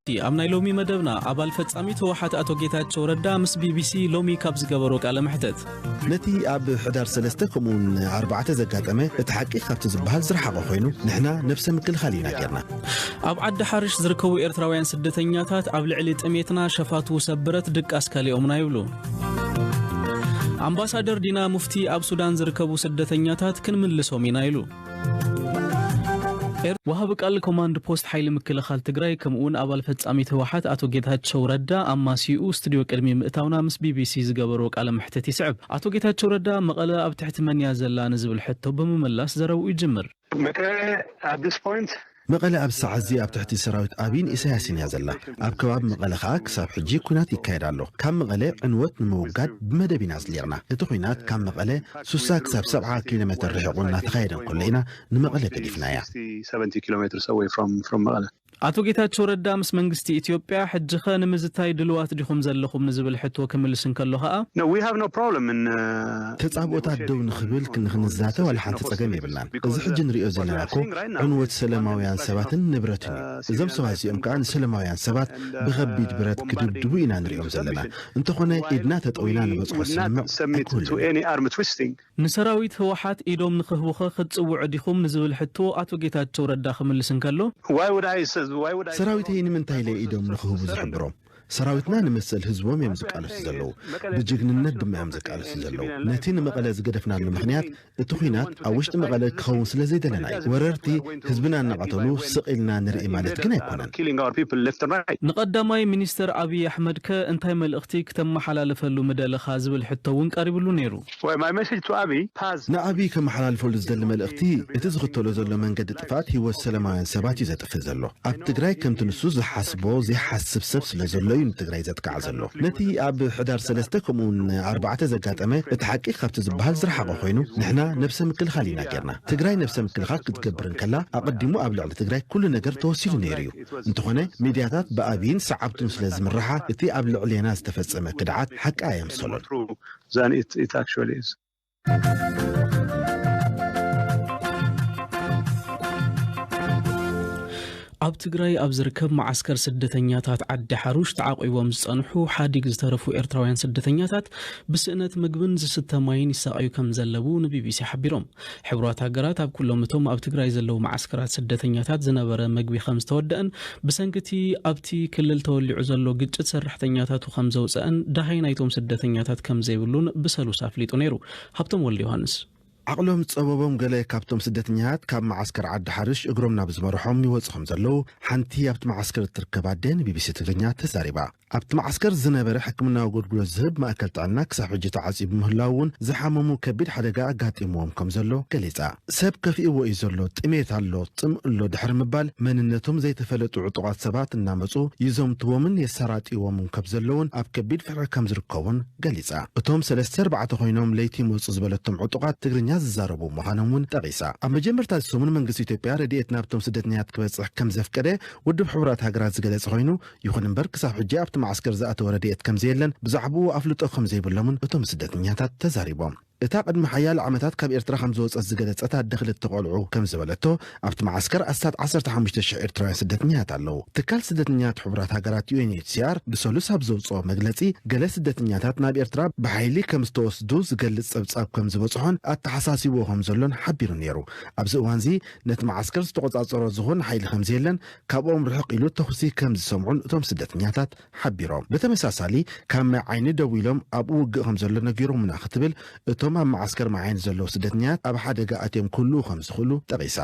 ኣብ ናይ ሎሚ መደብና ኣባል ፈጻሚት ህወሓት ኣቶ ጌታቸው ረዳ ምስ ቢቢሲ ሎሚ ካብ ዝገበሮ ቃለ መሕተት። ነቲ ኣብ ሕዳር ሰለስተ ከምኡውን ኣርባዕተ ዘጋጠመ እቲ ሓቂ ካብቲ ዝበሃል ዝረሓቐ ኮይኑ ንሕና ነብሰ ምክልኻል ኢና ጌርና። ኣብ ዓዲ ሓርሽ ዝርከቡ ኤርትራውያን ስደተኛታት ኣብ ልዕሊ ጥሜትና ሸፋቱ ሰብ ብረት ድቃስ ከሊኦምና ይብሉ። ኣምባሳደር ዲና ሙፍቲ ኣብ ሱዳን ዝርከቡ ስደተኛታት ክንምልሶም ኢና ኢሉ። ኤር-፣ ወሃቢ ቃል ኮማንድ ፖስት ሓይሊ ምክልኻል ትግራይ ከምኡ እውን ኣባል ፈጻሚት ህወሓት ኣቶ ጌታቸው ረዳ ኣማሲኡ ስቱዲዮ ቅድሚ ምእታውና ምስ ቢቢሲ ዝገበሮ ቃለ መሕተት ይስዕብ። ኣቶ ጌታቸው ረዳ መቐለ ኣብ ትሕቲ መን እያ ዘላ ንዝብል ሕቶ ብምምላስ ዘረብኡ ይጅምር። መቀለ at this point መቐለ ኣብ ሰዓት እዚ ኣብ ትሕቲ ሰራዊት ኣብይን ኢሳያስን እያ ዘላ። ኣብ ከባቢ መቐለ ከኣ ክሳብ ሕጂ ኲናት ይካየድ ኣሎ። ካብ መቐለ ዕንወት ንምውጋድ ብመደብ ኢና ኣዝሊቕና። እቲ ኲናት ካብ መቐለ ሱሳ ክሳብ ሰብዓ ኪሎ ሜትር ርሒቑ እናተኻየደ እንከሎ ኢና ንመቐለ ገዲፍናያ። Sixty, seventy kilometers away from, from መቐለ። ኣቶ ጌታቸው ረዳ ምስ መንግስቲ ኢትዮጵያ ሕጂኸ ንምዝታይ ድልዋት ዲኹም ዘለኹም ንዝብል ሕቶ ክምልስ እንከሎ ኸኣ፣ No, we have no problem in, uh, ተጻብኦታት ደው ንኽብል ክንኽንዛተ ዋላ ሓንቲ ጸገም የብልናን። እዚ ሕጂ ንሪኦ ዘለና እኮ ዕንወት ሰላማውያን ሰባትን ንብረትን እዩ። እዞም ሰባት እዚኦም ከኣ ንሰላማውያን ሰባት ብኸቢድ ብረት ክድብድቡ ኢና ንሪኦም ዘለና። እንተኾነ ኢድና ተጠዊና ንበጽሖ ስምምዕ ኣይክህሉን። Any arm twisting. ንሰራዊት ህወሓት ኢዶም ንኽህቡኸ ክትጽውዑ ዲኹም ንዝብል ሕቶ ኣቶ ጌታቸው ረዳ ክምልስ እንከሎ፣ Why would I s-, why would I ሰራዊተይ ንምንታይ ኢለ ኢዶም ንኽህቡ ዝሕብሮም? ሰራዊትና ንመሰል ህዝቦም እዮም ዝቃለሱ ዘለዉ። ብጅግንነት ድማ እዮም ዝቃለሱ ዘለዉ። ነቲ ንመቐለ ዝገደፍናሉ ምኽንያት እቲ ኲናት ኣብ ውሽጢ መቐለ ክኸውን ስለ ዘይደለና እዩ። ወረርቲ ህዝብና እናቐተሉ ስቕ ኢልና ንርኢ ማለት ግን ኣይኮነን። Killing our people left and right. ንቐዳማይ ሚኒስተር ኣብይ ኣሕመድ ከ እንታይ መልእኽቲ ክተመሓላልፈሉ ምደለኻ ዝብል ሕቶ እውን ቀሪብሉ ነይሩ። Well, my message to Abiy has ንኣብይ ከመሓላልፈሉ ዝደሊ መልእኽቲ፣ እቲ ዝኽተሎ ዘሎ መንገዲ ጥፍኣት ህይወት ሰላማውያን ሰባት እዩ ዘጥፍእ ዘሎ። ኣብ ትግራይ ከምቲ ንሱ ዝሓስቦ ዘይሓስብ ሰብ ስለ ዘሎ እዩ ንትግራይ ዘጥቅዓ ዘሎ። ነቲ ኣብ ሕዳር ሰለስተ ከምኡውን ኣርባዕተ ዘጋጠመ እቲ ሓቂ ካብቲ ዝበሃል ዝረሓቐ ኮይኑ ንሕና ነብሰ ምክልኻል ኢና ጌርና። ትግራይ ነብሰ ምክልኻል ክትገብር እንከላ ኣቐዲሙ ኣብ ልዕሊ ትግራይ ኩሉ ነገር ተወሲኑ ነይሩ እዩ። እንተኾነ ሚድያታት ብኣብይን ሰዓብቱን ስለ ዝምርሓ እቲ ኣብ ልዕሌና ዝተፈጸመ ክድዓት ሓቂ ኣየምሰሎን። Than it, it actually is. ኣብ ትግራይ ኣብ ዝርከብ መዓስከር ስደተኛታት ዓዲ ሓሩሽ ተዓቂቦም ዝጸንሑ ሓዲግ ዝተረፉ ኤርትራውያን ስደተኛታት ብስእነት ምግብን ዝስተ ማይን ይሳቐዩ ከም ዘለዉ ንቢቢሲ ሓቢሮም። ሕቡራት ሃገራት ኣብ ኩሎም እቶም ኣብ ትግራይ ዘለዉ መዓስከራት ስደተኛታት ዝነበረ መግቢ ከም ዝተወደአን ብሰንኪ እቲ ኣብቲ ክልል ተወሊዑ ዘሎ ግጭት ሰራሕተኛታቱ ከም ዘውፀአን ደሃይ ናይቶም ስደተኛታት ከም ዘይብሉን ብሰሉስ ኣፍሊጡ ነይሩ። ሃብቶም ወልደ ዮሃንስ። ዓቕሎም ዝጸበቦም ገለ ካብቶም ስደተኛታት ካብ መዓስከር ዓዲ ሓርሽ እግሮም ናብ ዝመርሖም ይወጹ ከም ዘለዉ ሓንቲ ኣብቲ መዓስከር እትርከብ ኣደ ንቢቢሲ ትግርኛ ተዛሪባ። ኣብቲ መዓስከር ዝነበረ ሕክምናዊ ኣገልግሎት ዝህብ ማእከል ጥዕና ክሳብ ሕጂ ተዓጽዩ ብምህላዉ እውን ዝሓመሙ ከቢድ ሓደጋ ኣጋጢምዎም ከም ዘሎ ገሊጻ። ሰብ ከፊእዎ እዩ ዘሎ፣ ጥሜት ኣሎ፣ ጽምእ ኣሎ ድሕሪ ምባል መንነቶም ዘይተፈለጡ ዕጡቓት ሰባት እናመጹ ይዘምትዎምን የሰራጥይዎምን ከም ዘለውን ኣብ ከቢድ ፍርሒ ከም ዝርከቡን ገሊጻ። እቶም ሰለስተ ኣርባዕተ ኮይኖም ለይቲ ይመጹ ዝበለቶም ዕጡቓት ትግርኛ ዝዛረቡ ምዃኖም እውን ጠቒሳ። ኣብ መጀመርታ እዚ ሰሙን መንግስቲ ኢትዮጵያ ረድኤት ናብቶም ስደተኛታት ክበጽሕ ከም ዘፍቀደ ውድብ ሕቡራት ሃገራት ዝገለጸ ኮይኑ፣ ይኹን እምበር ክሳብ ሕጂ ኣብቲ መዓስከር ዝኣተወ ረድኤት ከም ዘየለን ብዛዕባኡ ኣፍልጦ ከም ዘይብሎምን እቶም ስደተኛታት ተዛሪቦም። እታ ቅድሚ ሓያሎ ዓመታት ካብ ኤርትራ ከም ዝወጸት ዝገለጸት ኣደ ክልተ ቆልዑ ከም ዝበለቶ፣ ኣብቲ መዓስከር ኣስታት ዓሰርተ ሓሙሽተ ሽሕ ኤርትራውያን ስደተኛታት ኣለዉ። ትካል ስደተኛታት ሕቡራት ሃገራት ዩ ኤን ኤች ሲ ኣር ብሰሉስ ኣብ ዘውጽኦ መግለጺ፣ ገለ ስደተኛታት ናብ ኤርትራ ብሓይሊ ከም ዝተወስዱ ዝገልጽ ጸብጻብ ከም ዝበጽሖን ኣተሓሳሲብዎ ከም ዘሎን ሓቢሩ ነይሩ። ኣብዚ እዋንዚ ነቲ መዓስከር ዝተቖጻጸሮ ዝኾነ ሓይሊ ከም ዘየለን፣ ካብኦም ርሕቕ ኢሉ ተኹሲ ከም ዝሰምዑን እቶም ስደተኛታት ሓቢሮም። ብተመሳሳሊ፣ ካብ ማይ ዓይኒ ደዊሎም ኣብኡ ውግእ ከም ዘሎ ነጊሮምና ክትብል እቶም ኣብ መዓስከር ማይ ዓይኒ ዘለዉ ስደተኛታት ኣብ ሓደጋ ኣትዮም ክህልዉ ከም ዝኽእሉ ጠቒሳ።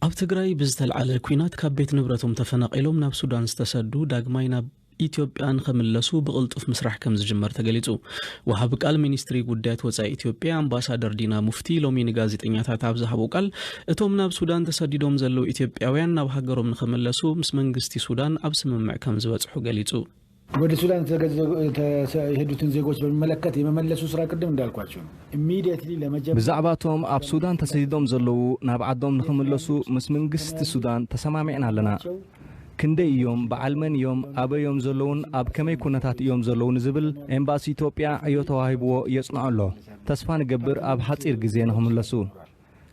ኣብ ትግራይ ብዝተልዓለ ኲናት ካብ ቤት ንብረቶም ተፈናቒሎም ናብ ሱዳን ዝተሰዱ ዳግማይ ናብ ኢትዮጵያ ንኸምለሱ ብቕልጡፍ ምስራሕ ከም ዝጅመር ተገሊጹ። ወሃቢ ቃል ሚኒስትሪ ጉዳያት ወጻኢ ኢትዮጵያ ኣምባሳደር ዲና ሙፍቲ ሎሚ ንጋዜጠኛታት ኣብ ዝሃቦ ቃል፣ እቶም ናብ ሱዳን ተሰዲዶም ዘለዉ ኢትዮጵያውያን ናብ ሃገሮም ንኸምለሱ ምስ መንግስቲ ሱዳን ኣብ ስምምዕ ከም ዝበጽሑ ገሊጹ። ወደ ሱዳን የተገዘ-፣ ተሰ-፣ የሄዱትን ዜጎች በሚመለከት የመመለሱ ስራ ቅድም እንዳልኳቸው ነው። Immediately ለመጀመር ብዛዕባ እቶም ኣብ ሱዳን ተሰዲዶም ዘለዉ ናብ ዓዶም ንኽምለሱ ምስ መንግስቲ ሱዳን ተሰማሚዕና ኣለና። ክንደይ እዮም፣ በዓል መን እዮም፣ ኣበይ እዮም ዘለዉን ኣብ ከመይ ኩነታት እዮም ዘለዉ ንዝብል ኤምባሲ ኢትዮጵያ ዕዮ ተዋሂብዎ የጽንዖ ኣሎ። ተስፋ ንገብር ኣብ ሓጺር ግዜ ንኽምለሱ።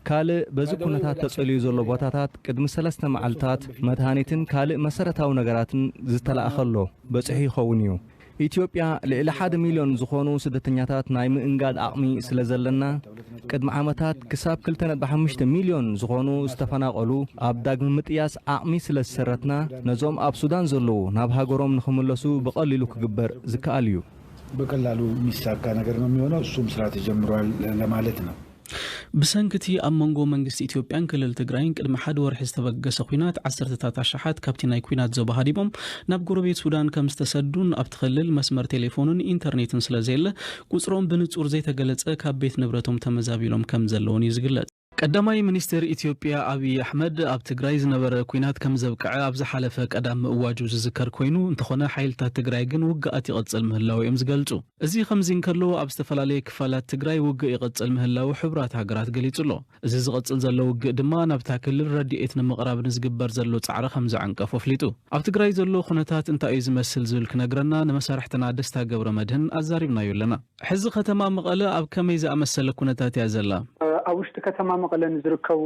ካልእ በዚ ኩነታት ተጸልዩ ዘሎ ቦታታት ቅድሚ ሰለስተ መዓልታት መድሃኒትን ካልእ መሰረታዊ ነገራትን ዝተለኣኸ ኣሎ በጺሑ ይኸውን እዩ። ኢትዮጵያ ልዕሊ ሓደ ሚልዮን ዝኾኑ ስደተኛታት ናይ ምእንጋድ ዓቕሚ ስለ ዘለና፣ ቅድሚ ዓመታት ክሳብ ክልተ ነጥቢ ሓሙሽተ ሚልዮን ዝኾኑ ዝተፈናቐሉ ኣብ ዳግሚ ምጥያስ ዓቕሚ ስለ ዝሰረትና፣ ነዞም ኣብ ሱዳን ዘለዉ ናብ ሃገሮም ንኽምለሱ ብቐሊሉ ክግበር ዝከኣል እዩ። በቀላሉ የሚሳካ ነገር ነው የሚሆነው። እሱም ስራ ተጀምሯል ለማለት ነው። ብሰንክቲ ኣብ መንጎ መንግስቲ ኢትዮጵያን ክልል ትግራይን ቅድሚ ሓደ ወርሒ ዝተበገሰ ኲናት ዓሰርተታት ኣሽሓት ካብቲ ናይ ኲናት ዞባ ሃዲሞም ናብ ጎረቤት ሱዳን ከም ዝተሰዱን ኣብቲ ክልል መስመር ቴሌፎንን ኢንተርኔትን ስለ ዘየለ ቁፅሮም ብንፁር ዘይተገለፀ ካብ ቤት ንብረቶም ተመዛቢሎም ከም ዘለውን እዩ ዝግለጽ። ቀዳማይ ሚኒስትር ኢትዮጵያ ኣብይ ኣሕመድ ኣብ ትግራይ ዝነበረ ኲናት ከም ዘብቅዐ ኣብ ዝሓለፈ ቀዳም ምእዋጁ ዝዝከር ኮይኑ እንተኾነ ሓይልታት ትግራይ ግን ውግኣት ይቐጽል ምህላው እዮም ዝገልጹ። እዚ ከምዚ እንከሎ ኣብ ዝተፈላለየ ክፋላት ትግራይ ውግእ ይቐጽል ምህላው ሕቡራት ሃገራት ገሊጹ ኣሎ። እዚ ዝቐጽል ዘሎ ውግእ ድማ ናብታ ክልል ረድኤት ንምቕራብ ንዝግበር ዘሎ ጻዕሪ ከም ዘዐንቀፎ ኣፍሊጡ። ኣብ ትግራይ ዘሎ ኩነታት እንታይ እዩ ዝመስል ዝብል ክነግረና ንመሳርሕትና ደስታ ገብረ መድህን ኣዛሪብናዮ ኣለና። ሕዚ ከተማ መቐለ ኣብ ከመይ ዝኣመሰለ ኩነታት እያ ዘላ? ኣብ ውሽጢ ከተማ መቐለ ንዝርከቡ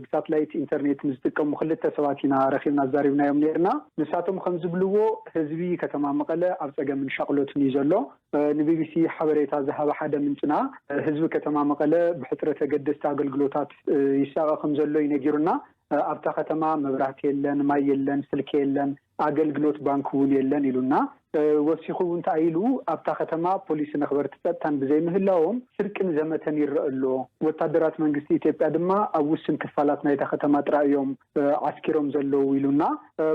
ብሳትላይት ኢንተርኔት ንዝጥቀሙ ክልተ ሰባት ኢና ረኺብና ኣዛሪብናዮም ነርና። ንሳቶም ከም ዝብልዎ ህዝቢ ከተማ መቐለ ኣብ ፀገምን ሻቕሎትን እዩ ዘሎ። ንቢቢሲ ሓበሬታ ዝሃበ ሓደ ምንጭና ህዝቢ ከተማ መቐለ ብሕፅረት ኣገደስቲ ኣገልግሎታት ይሳቐ ከም ዘሎ እዩ ነጊሩና። ኣብታ ከተማ መብራህቲ የለን፣ ማይ የለን፣ ስልኪ የለን፣ ኣገልግሎት ባንክ እውን የለን ኢሉና። ወሲኹ እውን እንታይ ኢሉ ኣብታ ከተማ ፖሊስን ኣኽበርቲ ፀጥታን ብዘይምህላዎም ስርቅን ዘመተን ይረአ ኣሎ። ወታደራት መንግስቲ ኢትዮጵያ ድማ ኣብ ውስን ክፋላት ናይታ ከተማ ጥራይ እዮም ዓስኪሮም ዘለዉ ኢሉና።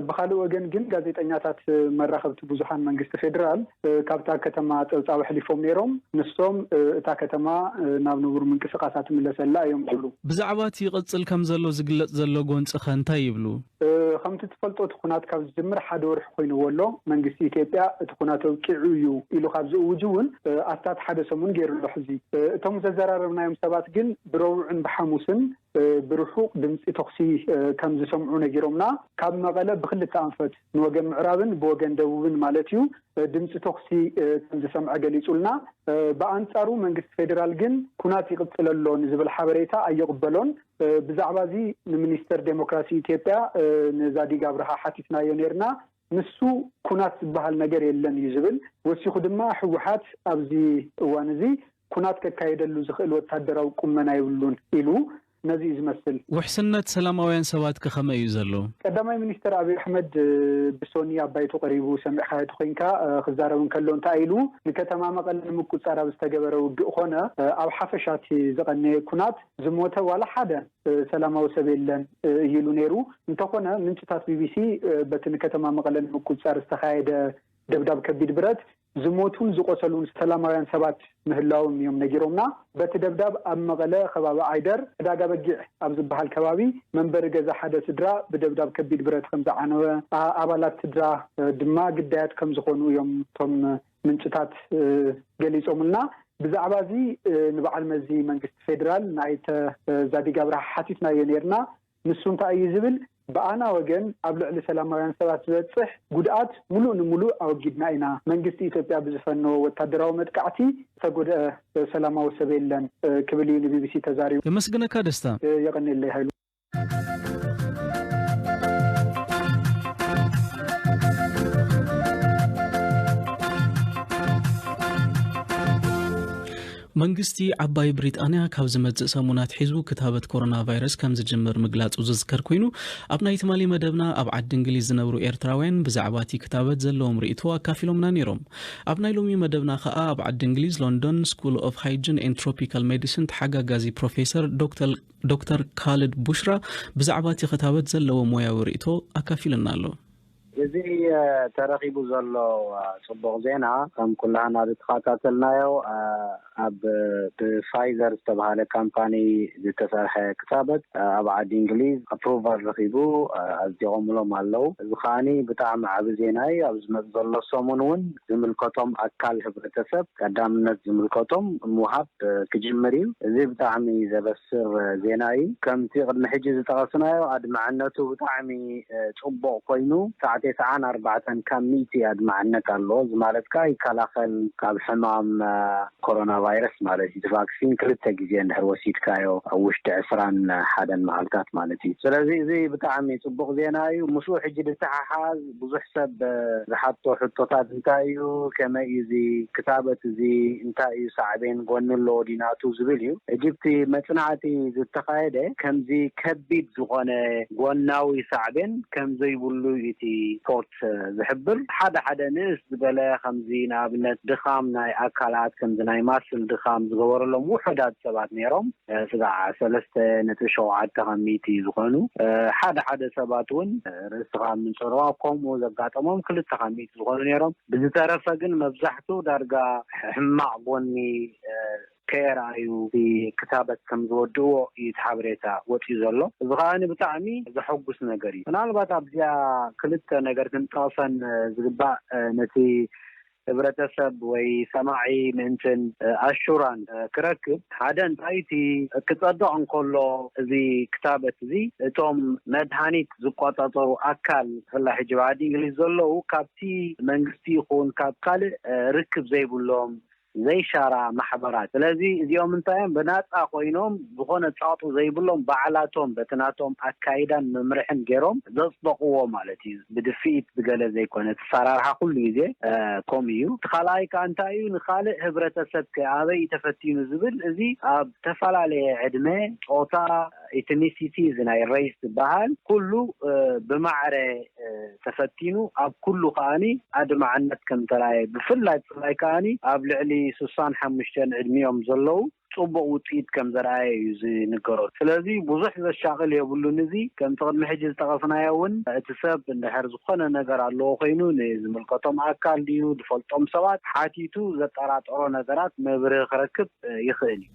ብኻልእ ወገን ግን ጋዜጠኛታት መራኸብቲ ብዙሃን መንግስቲ ፌዴራል ካብታ ከተማ ፀብፃብ ኣሕሊፎም ነይሮም። ንሶም እታ ከተማ ናብ ንቡር ምንቅስቃሳ ትምለሰላ እዮም ዝብሉ። ብዛዕባ እቲ ይቕፅል ከም ዘሎ ዝግለፅ ዘሎ ጎንፂ ኸ እንታይ ይብሉ? ከምቲ ትፈልጦ እቲ ኩናት ካብ ዝጅምር ሓደ ወርሒ ኮይንዎ ኣሎ። መንግስቲ ኢትዮጵያ እቲ ኩናት ኣብቂዑ እዩ ኢሉ ካብ ዝእውጅ እውን ኣስታት ሓደ ሰሙን ገይሩ ኣሎ። ሕዚ እቶም ዘዘራረብናዮም ሰባት ግን ብረቡዕን ብሓሙስን ብርሑቕ ድምፂ ተኹሲ ከም ዝሰምዑ ነጊሮምና። ካብ መቐለ ብክልተ ኣንፈት ንወገን ምዕራብን ብወገን ደቡብን ማለት እዩ ድምፂ ተኹሲ ከም ዝሰምዐ ገሊፁልና። ብኣንፃሩ መንግስቲ ፌዴራል ግን ኩናት ይቕፅል ኣሎ ንዝብል ሓበሬታ ኣይቕበሎን። ብዛዕባ እዚ ንሚኒስተር ዴሞክራሲ ኢትዮጵያ ንዛዲግ ኣብርሃ ሓቲትናዮ ነርና። ንሱ ኩናት ዝበሃል ነገር የለን እዩ ዝብል። ወሲኹ ድማ ህወሓት ኣብዚ እዋን እዚ ኩናት ከካየደሉ ዝኽእል ወታደራዊ ቁመና የብሉን ኢሉ። ነዚ እዩ ዝመስል። ውሕስነት ሰላማውያን ሰባት ከ ከመይ እዩ ዘሎ? ቀዳማይ ሚኒስተር ኣብይ ኣሕመድ ብሶኒ ኣብ ባይቶ ቀሪቡ ሰሚዕካዮ ተኮይንካ ክዛረብ እንከሎ እንታይ ኢሉ? ንከተማ መቐለ ንምቁፃር ኣብ ዝተገበረ ውግእ ኮነ ኣብ ሓፈሻ እቲ ዝቐነየ ኩናት ዝሞተ ዋላ ሓደ ሰላማዊ ሰብ የለን እዩ ኢሉ ነይሩ። እንተኾነ ምንጭታት ቢቢሲ በቲ ንከተማ መቐለ ንምቁፅፃር ዝተኻየደ ደብዳብ ከቢድ ብረት ዝሞቱን ዝቆሰሉን ሰላማውያን ሰባት ምህላዎም እዮም ነጊሮምና። በቲ ደብዳብ ኣብ መቐለ ከባቢ ዓይደር ዕዳጋ በጊዕ ኣብ ዝበሃል ከባቢ መንበሪ ገዛ ሓደ ስድራ ብደብዳብ ከቢድ ብረት ከም ዝዓነወ፣ ኣባላት ስድራ ድማ ግዳያት ከም ዝኾኑ እዮም እቶም ምንጭታት ገሊጾምልና። ብዛዕባ እዚ ንበዓል መዚ መንግስቲ ፌዴራል ንኣይተ ዛዲግ ኣብርሃ ሓቲትናዮ ነርና። ንሱ እንታይ እዩ ዝብል? ብኣና ወገን ኣብ ልዕሊ ሰላማውያን ሰባት ዝበፅሕ ጉድኣት ሙሉእ ንሙሉእ ኣወጊድና ኢና። መንግስቲ ኢትዮጵያ ብዝፈነዎ ወታደራዊ መጥቃዕቲ ዝተጎድአ ሰላማዊ ሰብ የለን ክብል እዩ ንቢቢሲ ተዛሪቡ። የመስግነካ ደስታ። የቐንየለይ ሃይሉ። መንግስቲ ዓባይ ብሪጣንያ ካብ ዝመጽእ ሰሙን ኣትሒዙ ክታበት ኮሮና ቫይረስ ከም ዝጅምር ምግላጹ ዝዝከር ኮይኑ፣ ኣብ ናይ ትማሊ መደብና ኣብ ዓዲ እንግሊዝ ዝነብሩ ኤርትራውያን ብዛዕባ እቲ ክታበት ዘለዎም ርእይቶ ኣካፊሎምና ነይሮም። ኣብ ናይ ሎሚ መደብና ከኣ ኣብ ዓዲ እንግሊዝ ሎንዶን ስኩል ኦፍ ሃይጅን ኤንድ ትሮፒካል ሜዲሲን ተሓጋጋዚ ፕሮፌሰር ዶክተር ዶክተር ካልድ ቡሽራ ብዛዕባ እቲ ክታበት ዘለዎ ሞያዊ ርእይቶ ኣካፊሉና ኣሎ። እዚ ተረኺቡ ዘሎ ጽቡቕ ዜና ከም ኩላህና ዝተኸታተልናዮ ኣብ ብፋይዘር ዝተባህለ ካምፓኒ ዝተሰርሐ ክታበት ኣብ ዓዲ እንግሊዝ ኣፕሩቫል ረኺቡ ኣጽዲቖምሎም ኣለዉ። እዚ ከዓኒ ብጣዕሚ ዓቢ ዜና እዩ። ኣብ ዝመጽእ ዘሎ ሰሙን እውን ዝምልከቶም ኣካል ሕብረተሰብ ቀዳምነት ዝምልከቶም ምውሃብ ክጅምር እዩ። እዚ ብጣዕሚ ዘበስር ዜና እዩ። ከምቲ ቅድሚ ሕጂ ዝጠቐስናዮ ኣድማዕነቱ ብጣዕሚ ጽቡቕ ኮይኑ ትሽዓተ ሰዓን ኣርባዕተን ካብ ሚእቲ ኣድማዕነት ኣለዎ። እዚ ማለት ከዓ ይከላኸል ካብ ሕማም ኮሮና ቫይረስ ማለት እዩ። ቫክሲን ክልተ ግዜ እንድሕር ወሲድካዮ ኣብ ውሽጢ ዕስራን ሓደን መዓልታት ማለት እዩ። ስለዚ እዚ ብጣዕሚ ፅቡቅ ዜና እዩ። ምስኡ ሕጂ ዝተሓሓዝ ብዙሕ ሰብ ዝሓቶ ሕቶታት እንታይ እዩ፣ ከመይ እዩ እዚ ክታበት እዚ፣ እንታይ እዩ ሳዕቤን፣ ጎኒ ኣለዎ ድዩ ናቱ ዝብል እዩ። ሕጂ እቲ መፅናዕቲ ዝተኻየደ ከምዚ ከቢድ ዝኾነ ጎናዊ ሳዕቤን ከም ዘይብሉ እዩ እቲ ሪፖርት ዝሕብር። ሓደ ሓደ ንእስ ዝበለ ከምዚ ንኣብነት ድኻም ናይ ኣካላት ከምዚ ናይ ማስል ድኻም ዝገበረሎም ውሑዳት ሰባት ነይሮም። ስጋዕ ሰለስተ ነጥቢ ሸውዓተ ካብ ሚእቲ ዝኾኑ ሓደ ሓደ ሰባት እውን ርእስኻ ምንጽርዋ ከምኡ ዘጋጠሞም ክልተ ካብ ሚእቲ ዝኾኑ ነይሮም። ብዝተረፈ ግን መብዛሕቱ ዳርጋ ሕማቕ ጎኒ ከየርኣዩ ክታበት ከም ዝወድእዎ እዩ እቲ ሓበሬታ ወፂኡ ዘሎ። እዚ ከዓኒ ብጣዕሚ ዘሐጉስ ነገር እዩ። ምናልባት ኣብዚኣ ክልተ ነገር ክንጠቕሰን ዝግባእ ነቲ ህብረተሰብ ወይ ሰማዒ ምእንትን ኣሹራን ክረክብ ሓደ እንታይ እቲ ክጸድቕ እንከሎ እዚ ክታበት እዚ እቶም መድሃኒት ዝቆጻጸሩ ኣካል ብፍላይ ሕጂ ኣብ ዓዲ እንግሊዝ ዘለዉ ካብቲ መንግስቲ ይኹን ካብ ካልእ ርክብ ዘይብሎም ዘይሻራ ማሕበራት። ስለዚ እዚኦም እንታይ እዮም ብናፃ ኮይኖም ዝኾነ ፃጡ ዘይብሎም ባዕላቶም በቲ ናቶም ኣካይዳን መምርሕን ገይሮም ዘፅደቕዎ ማለት እዩ። ብድፍኢት ብገለ ዘይኮነ እቲ ኣሰራርሓ ኩሉ ግዜ ከምኡ እዩ። እቲ ካልኣይ ከዓ እንታይ እዩ ንካልእ ህብረተሰብ ከ ኣበይ እዩ ተፈቲኑ ዝብል እዚ ኣብ ዝተፈላለየ ዕድመ፣ ፆታ፣ ኢትኒሲቲ እዚ ናይ ሬስ ዝበሃል ኩሉ ብማዕረ ተፈቲኑ ኣብ ኩሉ ከዓኒ ኣድማዕነት ከም ተራእየ ብፍላይ ብፍላይ ከዓኒ ኣብ ልዕሊ ስሳን ሓሙሽተን ዕድሚኦም ዘለዉ ፅቡቕ ውፅኢት ከም ዘርኣየ እዩ ዝንገሮ። ስለዚ ብዙሕ ዘሻቕል የብሉን። እዚ ከምቲ ቅድሚ ሕጂ ዝጠቐስናዮ እውን እቲ ሰብ እንድሕር ዝኾነ ነገር ኣለዎ ኮይኑ ንዝምልከቶም ኣካል ድዩ ዝፈልጦም ሰባት ሓቲቱ ዘጠራጠሮ ነገራት መብርሂ ክረክብ ይኽእል እዩ።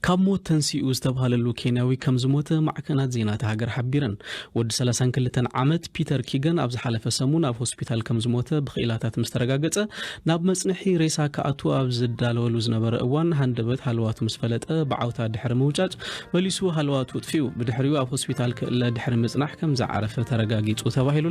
ካብ ሞት ተንሲኡ ዝተባህለሉ ኬንያዊ ከም ዝሞተ ማዕከናት ዜና እታ ሃገር ሓቢረን። ወዲ ሰላሳን ክልተን ዓመት ፒተር ኪገን ኣብ ዝሓለፈ ሰሙን ኣብ ሆስፒታል ከም ዝሞተ ብክኢላታት ምስ ተረጋገጸ፣ ናብ መጽንሒ ሬሳ ክኣቱ ኣብ ዝዳለወሉ ዝነበረ እዋን ሃንደበት ሃለዋቱ ምስ ፈለጠ ብዓውታ ድሕሪ ምውጫጭ መሊሱ ሃለዋቱ ኣጥፊኡ። ብድሕሪኡ ኣብ ሆስፒታል ክእለ ድሕሪ ምጽናሕ ከም ዝዓረፈ ተረጋጊጹ ተባሂሉ።